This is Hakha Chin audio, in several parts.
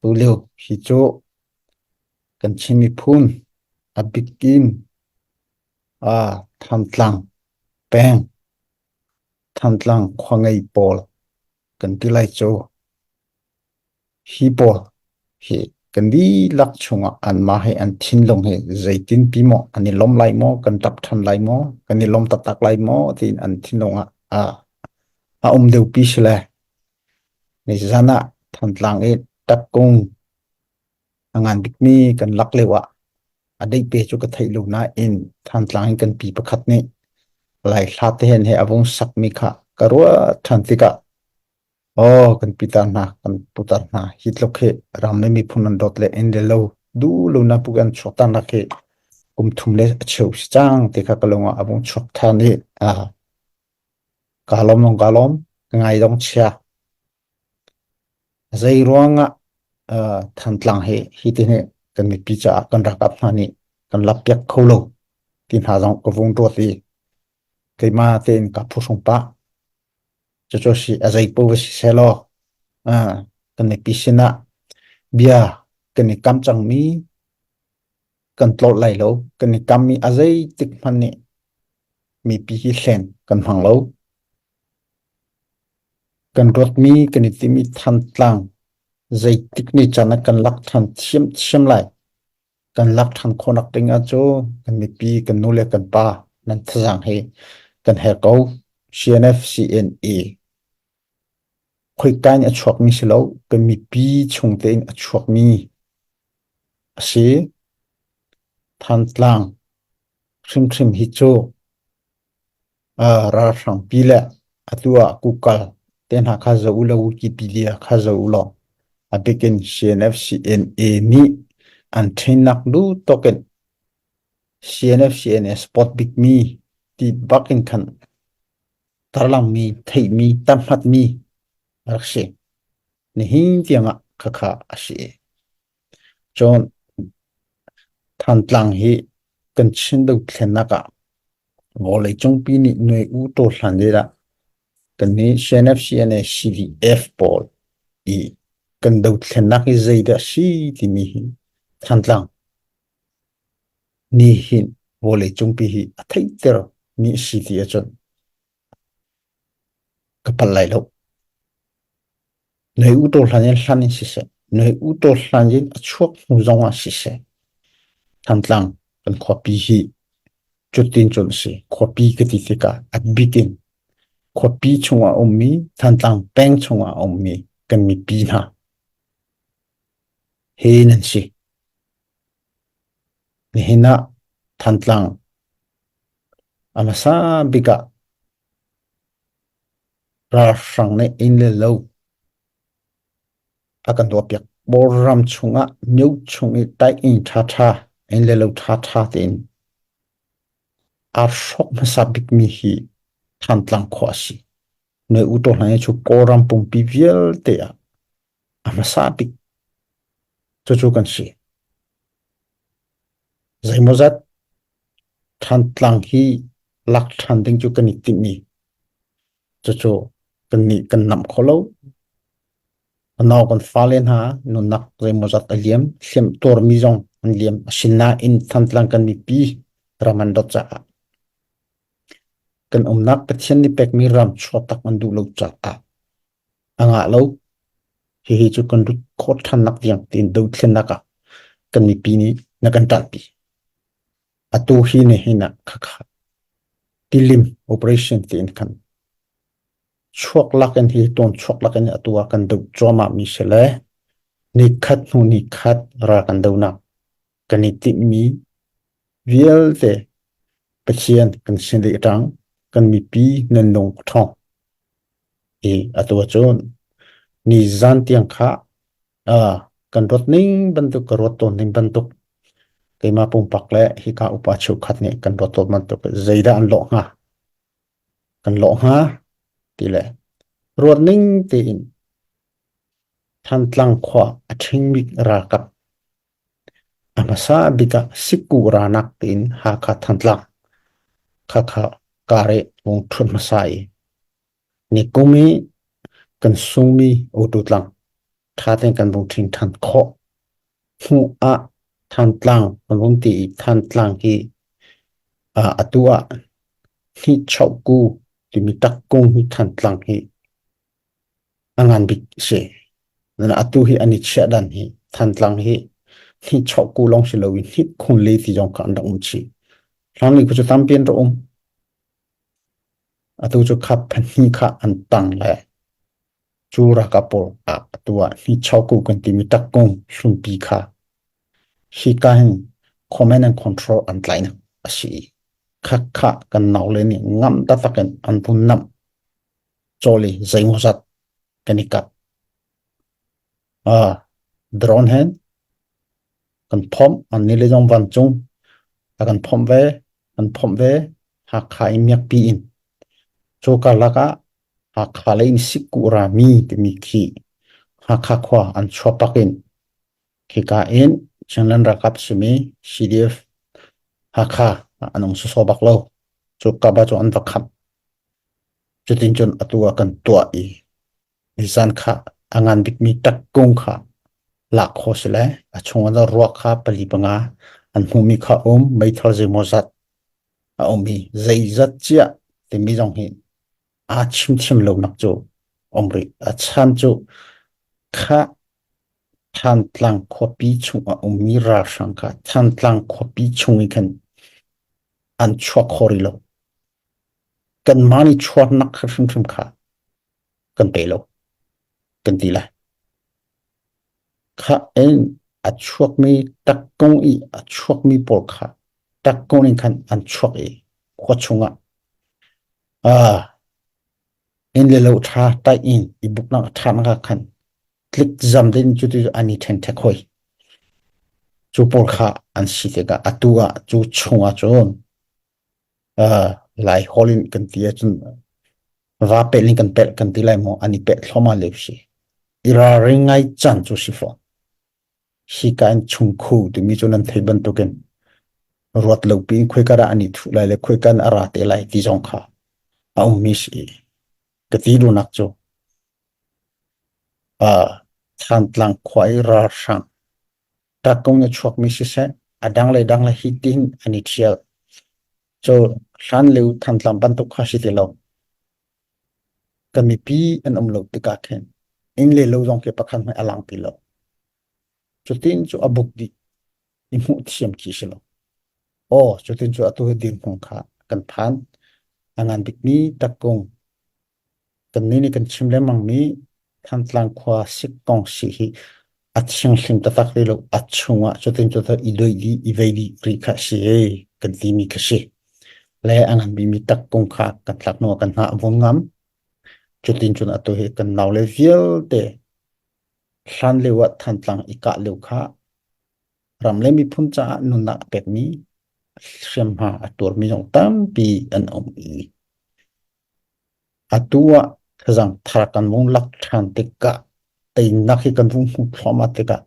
Tulio hi cu kan Chin miphun a bikin Thantlang peng, Thantlang khua ngei pawl kan ti lai cu. Hi pawl hi kan dihlak chungah anmah he an thinlung hi zeitinpi maw an i lawm lai maw, kan ṭap ṭhan lai maw, kan i lawm taktak lai maw tiin an thinlung ah a um deuhpi si le nizan ah Thantlang i ṭakkung a ngan bikmi kan lak lio ah a deih pe cu ka theih lo nain Thantlang in kan pi pakhat nih Lai hla te hen he a vung sakmi kha ka ruah ṭhan tikah Aw kan pitar hna, kan putar hna, hi tluk hi ram le miphun an dawt le inn le lo duh lo na puk an chuak tanak hi kum thum le a cheu si cang ti kha ka lung ah a vung chuak than i ah ka lawm long ka lawm ka ngai dong chia. Zei ruangah uh, Thantlang hi hi ti hi kan mipi caah kan ralkap hna nih kan lak piak kho lo ti hna zong ka vung ruat i keimah tein ka phuhrung pah. Cucu si a zei paoh va si sehlaw kan mipi sinah bia kan i kam cangmi kan tlolh lai lo. Kan i kammi a zeitik hmanh nih mipi hi hlen kan hmang lo. Kan ruatmi kan i timi Thantlang zeitik ni caan ah kan lak ṭhan thiamthiam lai. Kan lak ṭhan khawhnak ding ahcun kan mipi, kan nu le kan pa nan thazaang hi kan herh ko. CNF, CNA khoika in a chuakmi si lo, kan mipi chung tein a chuakmi a si. Thantlang hrimhrim hi cu Ralhrang pi le atu ah Kukal te hna kha zoh u law Wikipedia kha zoh u law a bik in CNF CNA nih an ṭhennak lu tawk in CNF CNA sport bikmi ti bak in khan tarlangmi theihmi tamhmatmi a rak si. Nihin tiangah khakha a si. Cun Thantlang hi kan Chin dothlennak ah vawleicungpi nih nuai u taw hlan dah kannih CNF, CNA, CDF pawl i kan dothlennak hi zeidah a si timi hi Thantlang nih hin vawleicungpi hi a theihter mi a si ti ahcun Ka palh lai lo. Noi u taw hlan in hlan in siseh, noi u taw hlan in a chuak hnu zong ah siseh, Thantlang kan khuapi hi cutin cun a si. Khuapi ka ti tikah a bik in khuapi chungah a ummi, Thantlang peng chungah a ummi kan mipi hna he nan si. Nihin ah Thantlang A hmasa bik ah ralhrang nih inn le lo a kan tuahpiak. Kawlram chungah myo chung i taih-inn ṭhaṭha, inn le lo ṭhaṭha tein aa hrawk hmasa bikmi hi Thantlang khua a si. Noi u taw hna hi cu Kawlram pumpi vialte ah a hmasa bik cucu kan si. Zeimawzat Thantlang hi lak ṭhan ding cu kan i timh i cucu kannih kan namh kho lo. A nau kan fale hna nunnak zeimawzat a liam, hliamh tuarmi zong an liam. Asinain Thantlang kan mipi ram an dawt caah kan umnak Pathian nih pekmi ram chuahtak an duh lo caah a ngah lo. Hihi cu kan lut khawh ṭhannak tiang tiin dothlennak ah kan mipi nih na kan ṭanpi. Atu hi nihin ah khakha tilim operation tiin khan chuak lak in hi tawn chuak lak in atu ah kan doh cuahmah mi si le nikhat hnu nikhat ral kan donak kan i timhmi vialte Pathian kan sin dih ṭang kan mipi nan lung a ṭhawng. I atu ahcun nizan tiang kha kan ruat ning bantuk ka ruat tawn ning bantuk keimah pumpak le hika upa cheukhat nih kan ruat tawn bantuk zeidah an lawh hnga kan lawh hnga ti le ruat ning tein Thantlang khua a ṭhing bik ralkap A hmasa bik ah Sikku ranak tiin Hakha Thantlang khakha kar i vung ṭhut hmasa i nikum i kan sungmi Auto tlang. Ṭha tein kan vung ṭhing ṭhan khawh. Hnu ah Thantlang kan vung ti i Thantlang hi atu ah Hnichohku timi takkung hi Thantlang hi a ngan bik a si. Atu hi an i chiah dan hi Thantlang hi Hnichohku lawng si loin Hnikhunli ti zong kha an rak um chih. Hlanlio cu tampi an rak um. Atu cu kha pahnih kha an tang le cu ralkap pawl ah atu ah Hnichohku kan timi takkung hlunpi kha hika hin command and control an tlaihnak a si i khakha kan naule nih ngamh taktak in an vun namh cawl i zeimawzat kan i kap. Ah, drone hen kan phomh an nih le zong vancung a kan phomh ve kan phomh ve Hakha in miakpi in cu karlak ah Hakha lei in Sikku rami timi khi Hakha khua an chuapak in khika in Chinland ralkap simi CDF Hakha an ung sawsawh bak lo cu kaba cu an va khamh Cutin cun atu ah kan tuah i nizan kha a ngan bikmi takkung kha lak khawh si le a chung ah ruak kha pali panga an hmuhmi kha um meithal zeimawzat a um i zeizat ciah timi zong hi aa chimchim lonak cu um rih. A chan cu kha Thantlang khuapi chung a ummi ralhrang kha Thantlang khuapi chung i khan an chuak kho rih lo. Kanmah nih chuaknak kha hrimhrim kha kan pe lo kan ti lai. Kha in a chuakmi takkung i a chuakmi pawl kha takkung in khan an chuak i khua chungah ah inn le lo ṭha taih in i buknak a ṭhatnak ah khan tlik zam ding cu ti an i ṭhenṭhek hoi. Cu pawl kha an si tikah atu ah cu chungah cun Lai holh in kan ti ahcun va pelh in kan pelh kan ti lai maw an i pelh thluahmah lio si. I ralring ngai caan cu si fawn. Hika in chungkhu timi cu nan thei bantukin ruat lo piin khoika dah an i thuh lai le khoika in a ra te lai ti zong kha a ummi si. Ka ti duhnak cu Thantlang khua i ralhrang Takung na chuakmi siseh, a dang le dang le hi tin an i ṭhial. Cu hlan lio Thantlang bantuk kha si ti lo. Kan mipi an um lo tikah khin inn le lo zong khi pakhat hmanh a lang ti lo. Cutin cu a buk dih i hmuh thiam khi si lo. Aw, cutin cu atu hi dirhmun kha kan phan. A ngan bikmi takung Kannih nih kan chim lengmangmi Thantlang khua sikkong si hi a thianghlim taktak rih lo. A chungah cutin cutin i doih dih, i vei dih rih kha a si ee kan timi kha si. Le a ngan bikmi takkung kha kan tlak hnu ah kan hngah vung ngam. Cutin cun atu hi kan naule vialte hlan lio ah Thantlang i kah lio kha ram le miphun caah nunnak a pekmi hriamhma a tuarmi zong tampi an um i Atu ah thazaang thar kan vung lak ṭhan tikah teinak hi kan vung hmuh thluahmah tikah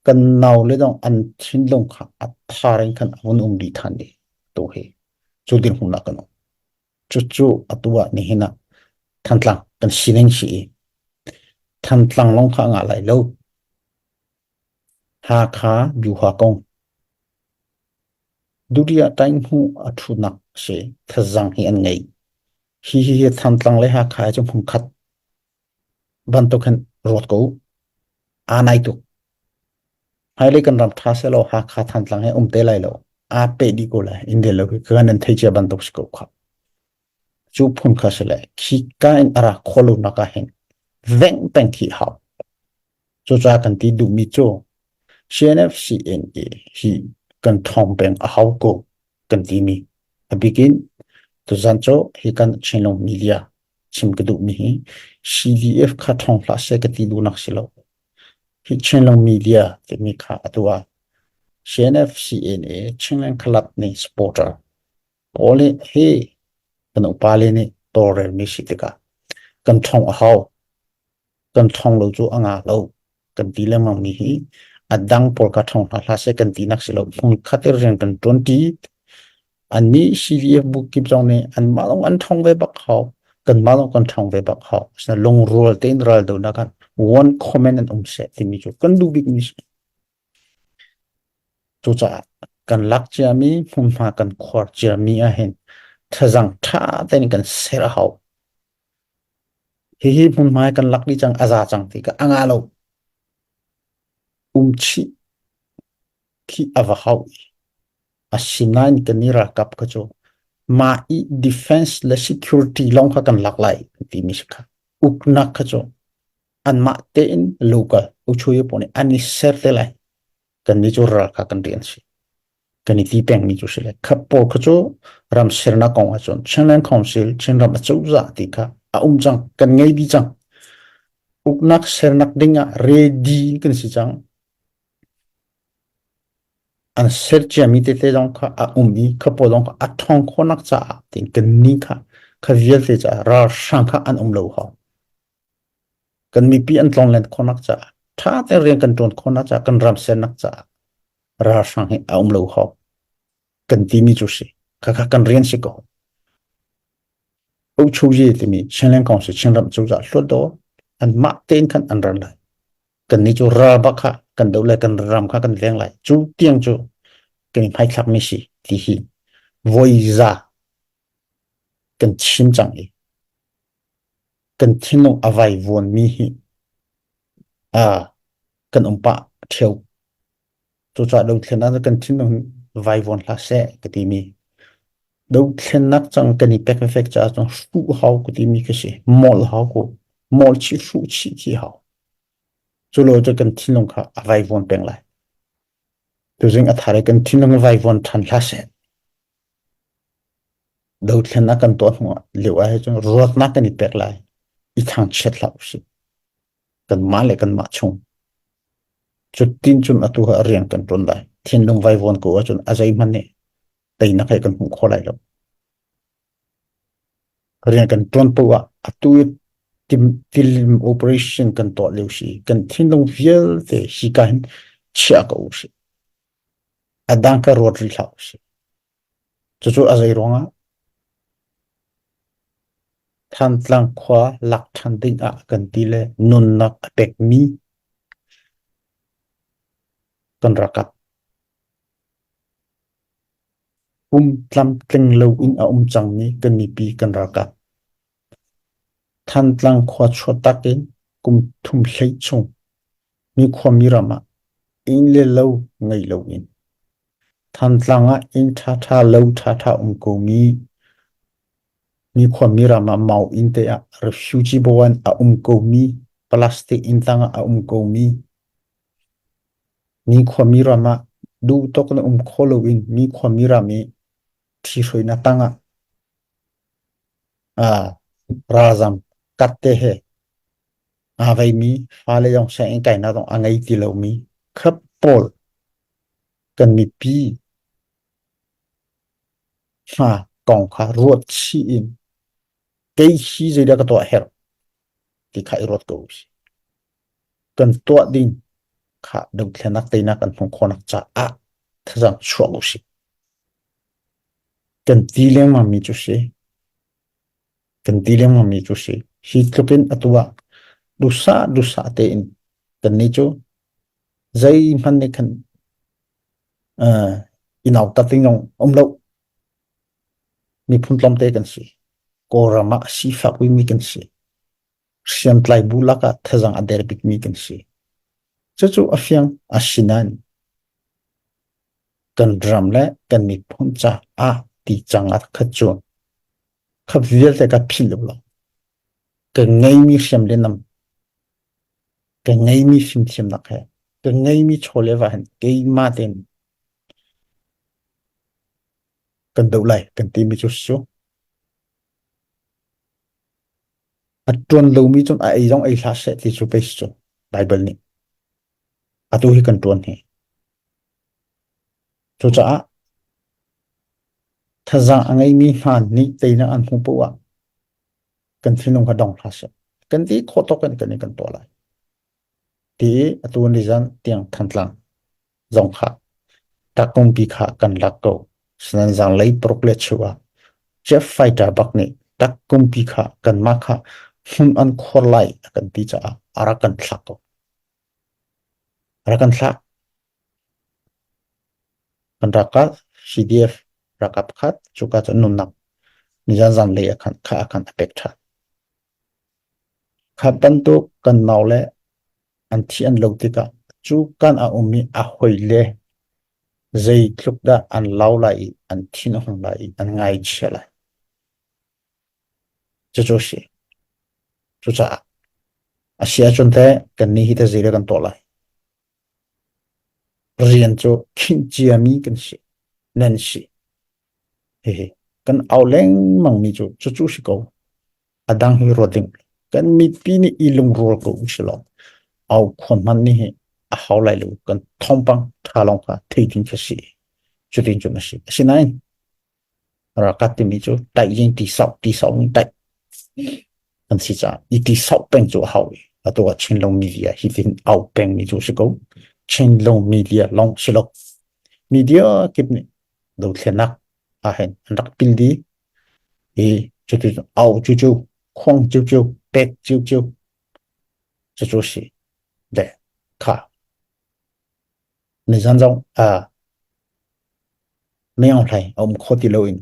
kan naule zong an thinlung kha a thar in khan a vun um dih ṭhan i atu hi cu dirhmun ah kan um. Cucu atu ah nihin ah Thantlang kan sining si i Thantlang lawng kha a ngah lai lo. Hakha Byuha kong Duriah Tainghmu a ṭhutnak a si. Thazaang hi an ngei. Hi hi hi Thantlang le Hakha hi cu hmunkhat bantuk hin ruat ko u. Aa nai tuk. Hmailei kan ram ṭha sehlaw Hakha Thantlang hi um te lai lo. Aa peh dih ko lai. India lo hi kan nan thei cia bantuk si ko khah. Cu phun kha si le khika in a ra kho lo nak ah hin veng peng khi hau. Cucaah kan ti duhmi cu CNFCNA hi kan ṭhawng peng a hau ko kan timi. A bikin tuzan cu hi kan Chinlung media chim ka duhmi hi CDF kha ṭhawng hlah seh ka ti duhnak si lo. Hi Chinlung media timi kha atu ah CNFCNA Chinland Club nih supporter pawl nih hi kan upale nih tawlrelmi si tikah kan ṭhawng a hau. Kan ṭhawng lo cu a nga lo kan ti lengmang mi hi a dang pawl ka ṭhawng hna hlah seh kan tinak si lo. Hmunkhat i rian kan ṭuan ṭi. Annih CDF bu kip zong nih anmah lawng an ṭhawng ve bak hau. Kanmah lawng kan ṭhawng ve bak hau. Asinain lungrual tein raldohnak ah one command an um seh timi cu kan duh bikmi si. Cucaah kan lak ciami hmunhma kan khuar ciami ahhin thazaang ṭha tein kan ser a hau. Hihi hmunhma hi kan lak dih cang, a za cang ti ka a ngah lo. Um chih khi a va hau i asinain kan i ralkap kha cu mah i defense le security lawng kha kan lak lai timi si kha. Uknak kha cu anmah tein local uchuyi pawl nih an i ser te lai. Kannih cu ral kha kan rian si. Kan i ti pengmi cu si le kha pawl kha cu ram sernak kong ahcun Chinland Council Chinram acozah ti kha a um cang kan ngei dih cang. Uknak sernak ding ah ready kan si cang. An ser ciami tete zong kha a um i kha pawl zong kha a ṭhawng khawhnak caah tiin kannih kha kha vialte caah ralhrang kha an um lo hau. Kan mipi an tlonlen khawhnak caah ṭha tein rian kan ṭuan khawhnak caah kan ram sernak caah ralhrang hi a um lo hau kan timi cu si. Khakha kan rian si ko. Uchuji timi Chinland Council Chinram cozah hluat anmah tein khan an ran lai. Kannih cu ral bak kha kan doh lai, kan ram kha kan veng lai. Cu tiang cu kan i hmaithlakmi si ti hi voi za kan chim cang i kan thinlung a vaivuanmi hi kan um pah ṭheo. Cucaah dothlennak cu kan thinlung vaivuan hlah seh ka timi. Dothlennak cang kan i pek fek caah cun hruh hau ka timi ka si. Molh hau ku. Molh chih hruh chih khi hau. Cu lo cu kan thinlung kha a vaivuan peng lai. Tuzing a thar i kan thinlung vaivuan ṭhan hlah seh. Dothlennak kan tuah hnu lio ah cun ruatnak kan i pek lai. I thangchiat hlah usih. Kanmah le kanmah chung. Cutin cun atu ah rian kan ṭuan lai. Thinlung vaivuan ko ahcun a zeihmanh nih teinak he kan hmuh khawh lai lo. Rian kan ṭuan paoh ah atu i tim operation kan tuah lio si. Kan thinlung vialte hika hin chiah ko usih. A dang ka ruat rih hlah usih. Cucu a zei ruangah Thantlang khua lak ṭhan ding ah kan ti le nunnak a pekmi kan ralkap pum tlamtling loin a um cangmi kan mipi kan ralkap Thantlang khua chuahtak in kum thum hlei chung mi khuami ram ah inn le lo ngei loin Thantlang ah inn ṭhaṭha lo ṭhaṭha um komi mi khuami ram ah mau inn te ah refugee bawan a um komi plastic inn tang ah a um komi mi khuami ram ah duh tawk in um kho loin mi khuami ram i ṭhihruainak tang ah ralzam kat te he aa veimi fale zong sianginn kainak zong a ngei ti lomi kha pawl kan mipi hna kong kha ruat chih in kei hi zeidah ka tuah herh ti kha i ruat ko usih. Kan tuah ding kha dothlennak teinak kan hmuh khawhnak caah thazaang chuah usih. Kan ti lengmang mi cu si. Kan ti lengmang mi cu si. Hi tluk in atu ah duhsah duhsah tein kannih cu zeihmanh nih khan i nautat ding zong um lo. Miphun tlawmte kan si. Kawlram ah sifak mi kan si. Hriamtlai bu lakah thazaang a der bikmi kan si. Cucu a fiang asinain kan ram le kan miphun caah ti cang ah khat cu kha vialte ka philh lo. Ka ngeimi hriam le nam, ka ngeimi fimthiamnak he, ka ngeimi chaw le va hin keimah tein kan doh lai kan timi cu cu A ṭuan lomi cun a ei zong ei hlah seh ti cu pei si cu Baibal nih. Atu hi kan ṭuan hi. Cucaah thazaang a ngeimi hna nih teinak an hmuh poah ah kan thinlung kha dong hlah seh. Kan ti khawh tawk in kan i kan tuah lai. Ti i atu nizan tiang Thantlang zong kha takungpi kha kan lak ko. Sinan zanglei paruk le cheu ah jet fighter bak nih. Takkumpi kha kanmah kha hmun an khuar lai a kan ti caah a rak kan thlak ko. A rak kan thlak. Kan ralkap CDF ralkap pakhat cuka cu nunnak nizan zanlei ah khan kha ah khan a pek ṭhan. Kha bantuk kan nau le an thi an lo tikah cu kan a ummi a hawile zeitluk dah an lau lai i an thin a hung lai i an ngaichia lai. Cucu a si. Cucaah a si ahcun teh kannih hi teh zei dah kan tuah lai? Rian cu khinh ciami kan si. Nan si. Hihi kan au lengmangmi cu cucu si ko. A dang hi ruat ding. Kan mipi nih i lungrual ko u si law au khuan hmanh nih hi a hau lai lo. Kan thawngpang ṭha lawng kha thei ding kha si. Cutin cun a si. Asinain Ralkap timi cu taih in ti sau ti sau in taih an si caah i ti sau peng cu a hau i atu ah Chinlung media hi tin au peng mi cu si ko. Chinlung media lawng si lo. Media kip nih dothlennak ah hin an rak pil dih i cucu au cucu khuang cucu pek cucu cucu si de kha Nizan zong ah mei Aung Hlaing a um kho ti loin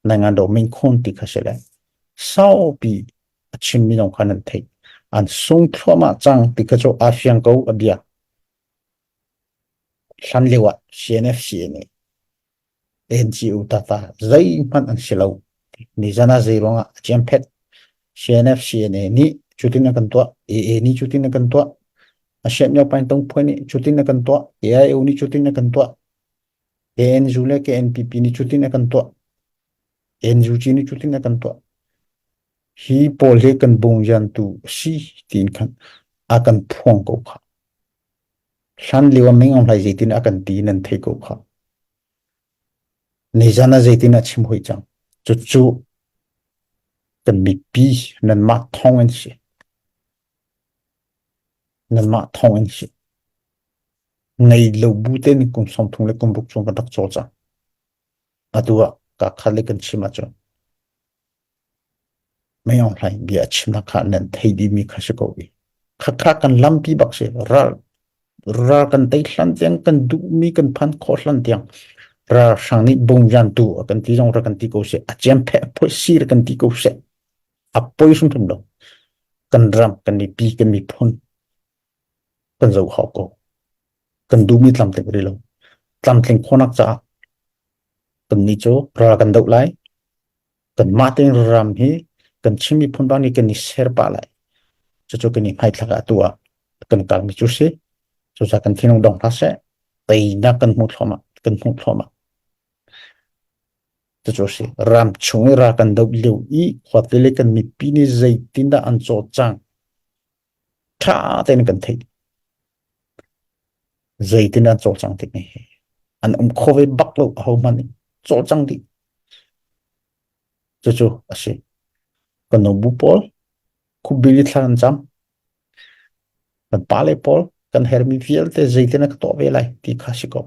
Naingan Min Khun ti kha si le saupi a chimmi zong kha nan theih. An sung thluahmah cang ti kha cu aa fiang ko a bia. Hlan lio ah CNFCA nih NGO tata zeihmanh an si lo. Nizan ah zei ruangah a ciamphet CNF CNA nih cutin a kan tuah, AA nih cutin a kan tuah, Asiat Myo Paing Tong Phuai nih cutin a kan tuah, AIO nih cutin a kan tuah, ANU le KNPP nih cutin a kan tuah, NUG nih cutin a kan tuah. Hi pawl hi kan bungyan tu si tiin khan a kan phuang ko kha. Hlan lio ah Ming Aung Hlaing zeitin a kan ti nan thei ko kha. Nizan ah zeitin a chim hoi cang. Cucu kan mipi nanmah thawng in si. Nanmah thawng in si. Ngei lo bu tein kum 30 le kum ruk chung kan rak cawl cang. Atu ah ka khat le kan chim ahcun Mei Aung Hlaing bia a chimnak kha nan thei dihmi kha si ko i khakha kan lampi bak si ral ral kan tei hlan tiang kan duhmi kan phan khawh hlan tiang ralhrang nih bungyan tu a kan ti zong ra kan ti ko seh a ciam pheh phoi si ra kan ti ko seh a poi hrimhrim lo kan ram kan mipi kan miphun kan zoh hau ko kan duhmi tlamtling rih lo tlamtling khawhnak caah kan nih cu ral kan doh lai Kanmah tein ram hi kan Chin miphun bang nih kan i ser pah lai. Cucu kan i hmaithlak ah atu ah kan kalmi cu si. Cucaah kan thinlung dong hlah seh. Teinak kan hmuh thluahmah, kan hmuh thluahmah. Cucu si. Ram chung i ral kan doh lio i khuate le kan mipi nih zeitindah an cawlcang ṭha tein kan theih. Zeitin an cawlcang timi hi an um kho ve bak lo ahohmanh nih cawlcang dih. Cucu a si. Kan nubu pawl khupbil i thla kan cam. Kan pale pawl kan hermi vialte zeitin a ka tuah ve lai ti kha si ko.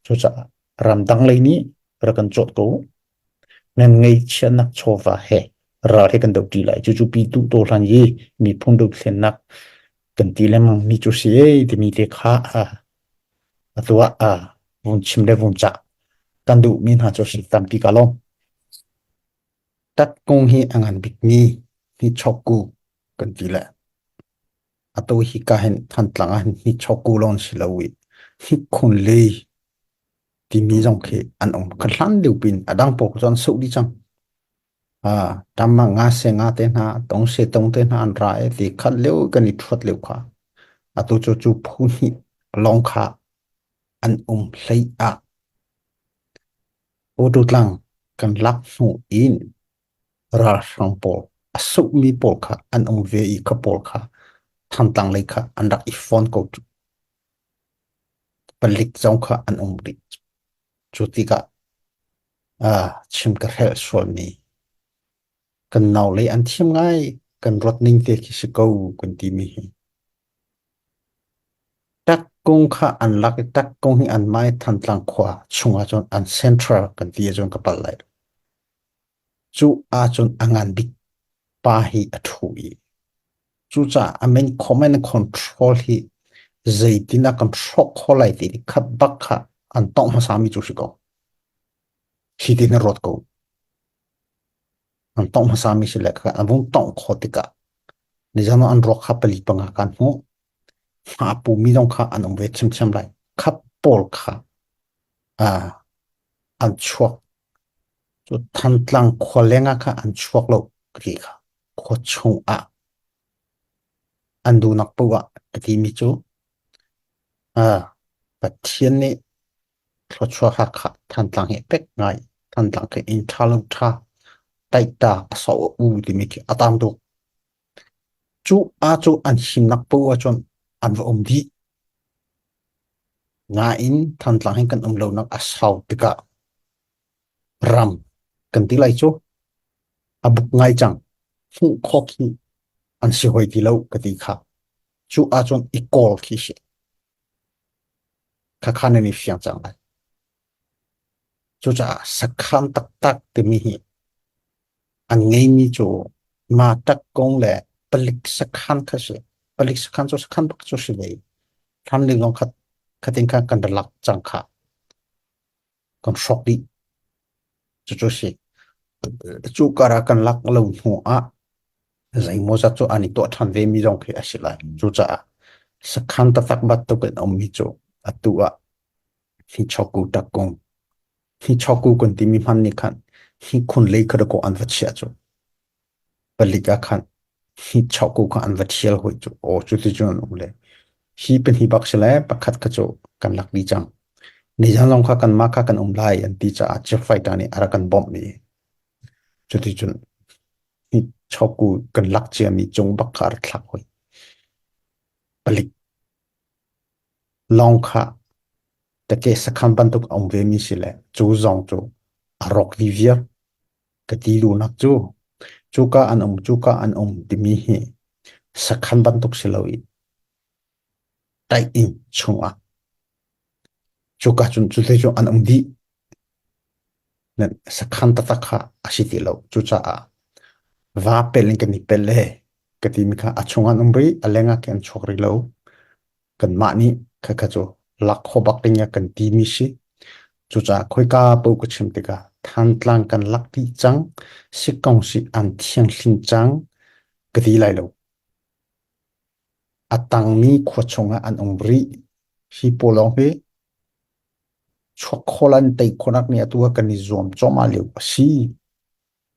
Cucaah ramdang lei nih rak kan cawt ko. Nan ngeihchiatnak chawva he ral he kan dohṭi lai. Cucu pi tu to hlan i miphun dothlennak kan ti lengmang mi cu si ei timi te kha atu ah vun chim le vun cah kan duhmi hna cu si tampi ka lawm. Tatkung hi a ngan bikmi hi chokku kan ti le atu hi ka hin Thantlang ah hin hi chokku lawng si lo i hi khun li timi zong khi an um. Ka hlan lio pin a dang pawl cu an soh dih cang. Tam ah nga se nga te hna, tong se tong te hna an ra i ti khat lio kan i ṭhuat lio kha. Atu cu cu phu hnih lawng kha an um hlei ah Ututlang kan lak hnu in ralhrang pawl a sohmi pawl kha an um ve i kha pawl kha Thantlang lei kha an rak i fon ko cu. Palik zong kha an um rih. Cu tikah chim ka hrelh sualmi kan naule an thiam ngai kan ruat ning te khi si ko kan timi hi. Takkung kha an lak i takkung hi an mai Thantlang khua chungah cun an central kan ti ahcun ka palh lai. Cu ahcun a ngan bik. Pa hi a ṭhu i cucaah a main command and control hi zeitin ah kan hrawk khawh lai ti khat bak kha an tongh hmasami cu si ko. Hi tin a ruat ko. An tongh hmasami si le kha an vung tongh khawh tikah nizan an ruak kha pali panga kan hmuh. Hma a pumi zong kha an um ve ṭhiamṭhiam lai. Khat pawl kha an chuak. Cu Thantlang khua leng ah khan an chuak lo ka ti kha. Khua chung ah an duhnak paoh ah ka timi cu Pathian nih thluachuah Hakha Thantlang hi a pek ngai. Thantlang khi inn ṭha lo ṭha, taihta a sau a u timi khi a tam tuk. Cu ah cu an himnak paoh ahcun an va um dih. Nain Thantlang hin kan um lonak a sau tikah ram kan ti lai cu a buk ngai cang. Hmuh khawh khi an si hoi ti lo ka ti kha. Cu ahcun i kawl khi si. Khakha nan i fiang cang lai. Cucaah sakhan taktak timi hi an ngeimi cu ma tak kong le palik sakhan kha si. Palik sakhan cu sakhan bak cu si ve. Hlan ling zong khat khatin khan kan rak lak cang kha. Kan hrawk dih. Cucu si. Cu kar ah kan lak lo hnu ah zeimawzat cu an i tuah ṭhan ve mi zong khi a si lai. Cucaah sakhan taktak bantuk in a ummi cu atu ah hi chawku takung hi chawku kan timi hman nih khan hi khun lei kha dakaw an va chiah cu palik ah khan hi chawku kha an va thial hoi cu aw cu ti cun an um le hi pahnih bak si le pakhat kha cu kan lak dih cang nizan zong kha kanmah kha kan um lai an ti caah chief fighter nih a rak kan bawmh i cuticun hi chawku kan lak ciami cung bak kha a rak thlak hoi palik Lawng kha teke sakhan bantuk a um vemi si le cu zong cu a rawk dih viar. Ka ti duhnak cu cuka an um cuka an um timi hi sakhan bantuk si lo i taih inn chungah cuka cun cuti cu an um dih. Sakhan taktak kha a si ti lo. Cucaah va pel in kan i pel e ka timi kha a chung an um rih, a leng ah khin an chuak rih lo. Kanmah nih khakha cu lak kho bak ding ah kan timi si. Cucaah khoika paoh ka chim tikah Thantlang kan lak dih cang, sikong si an thianghlim cang ka ti lai lo. A tangmi khua chungah an um rih. Hi pawl lawng hi chuak khawl an tei khawhnak nih atu ah kan i zuam cuahmah lio a si.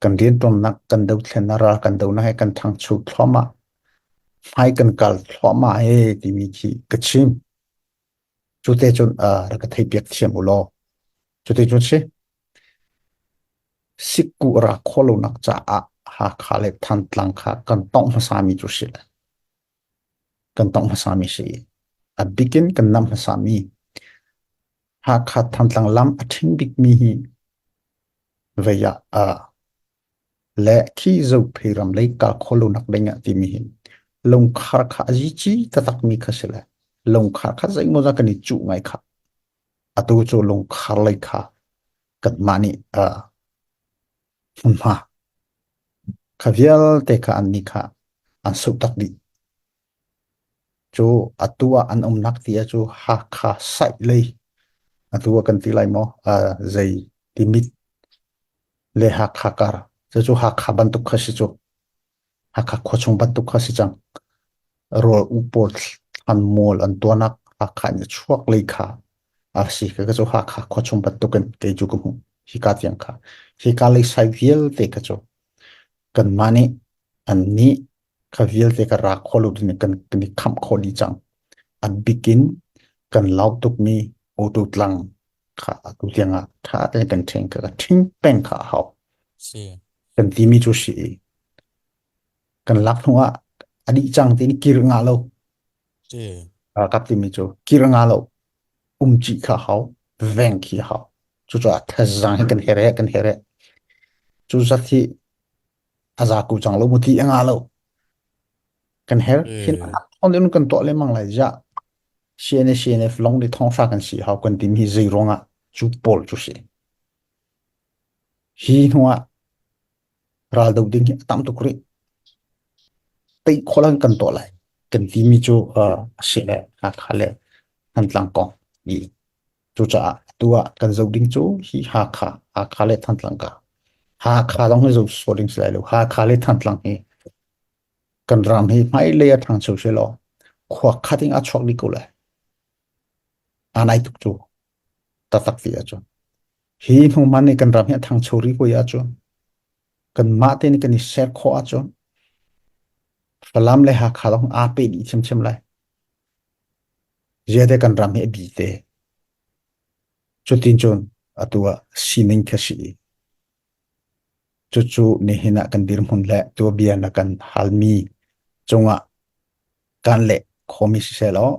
Kan rianṭuannak, kan dothlennak, ral kan donak he kan ṭhangcho thluahmah. Hmai kan kal thluahmah he timi khi ka chim. Cu te cun uh, rak ka theipiak thiam u law. Cu te cun si. Sikku ra khawhlonak caah Hakha le Thantlang kha kan tongh hmasami cu si. Kan tongh hmasami si. A bikin kan nam hmasami Hakha Thantlang lam a ṭhing bikmi hi vei ah uh, le khi Zophei ram lei kal khawh lonak ding ah timi hi lungkhar kha a zici taktakmi kha si le lungkhar kha zeimawzat kan i cuh ngai kha. Atu cu lungkhar lei kha kanmah nih uh, hmunhma kha vialte kha an nih kha an suh tak dih. Cu atu ah an umnak ti ah cu Hakha site lei atu ah kan ti lai maw uh, zei Timit le Hakha kar cucu Hakha bantuk kha si cu Hakha khuachung bantuk kha si cang. Rawl u pawl thlan mual an tuanak Hakha in a chuak lei kha a si ka cu Hakha khuachung bantuk in kei cu ka hmuh hika tiang kha hika lei sai vialte kha cu kanmah nih an nih kha vialte ka ra kho lo ding kan kan i khamh khawh dih cang. A bikin kan lau tukmi auto tlang kha atu tiang ah ṭha tein kan ṭhing ka ṭhing peng kha a hau. Si. Kan timi cu si i kan lak hnu ah a dih cang tiin kir nga lo. Si. Ralkap timi cu kir nga lo. Umci kha hau, veng khi hau. Cucaah thazaang hi kan here kan here. Cu zat hi a za ko cang lo mu ti a nga lo. Kan her. Hin thon in kan tuah lengmang lai ja. CNA CNF long ni thong hra kan si hau kan tim hi zei ruangah cu pawl cu si. Hi hnuah ral do ding hi a tam tuk rih. Tei khawh kan tuah lai kan timi cu a si le Hakha le Thantlang kong i cucaah atu ah kan zoh ding cu hi Hakha Hakha le Thantlang ka Hakha zong hi zoh sawh ding si lai lo Hakha le Thantlang hi kan ram hi hmailei a ṭhangcho si law khua khat in a chuak dih ko lai. Aa nai tuk cu taktak ti ahcun. Hi hnu hmanh nih kan ram hi a ṭhangcho rih hoi ahcun kanmah te nih kan i ser khawh ahcun Falam le Hakha zong aa peh dih ṭhiamṭhiam lai. Ziate kan ram hi a bi te. Cutin cun atu ah sining khi a si i cucu nihin ah kan dirhmun le tuabia na kan halmi cungah kan leh khomi siseh law.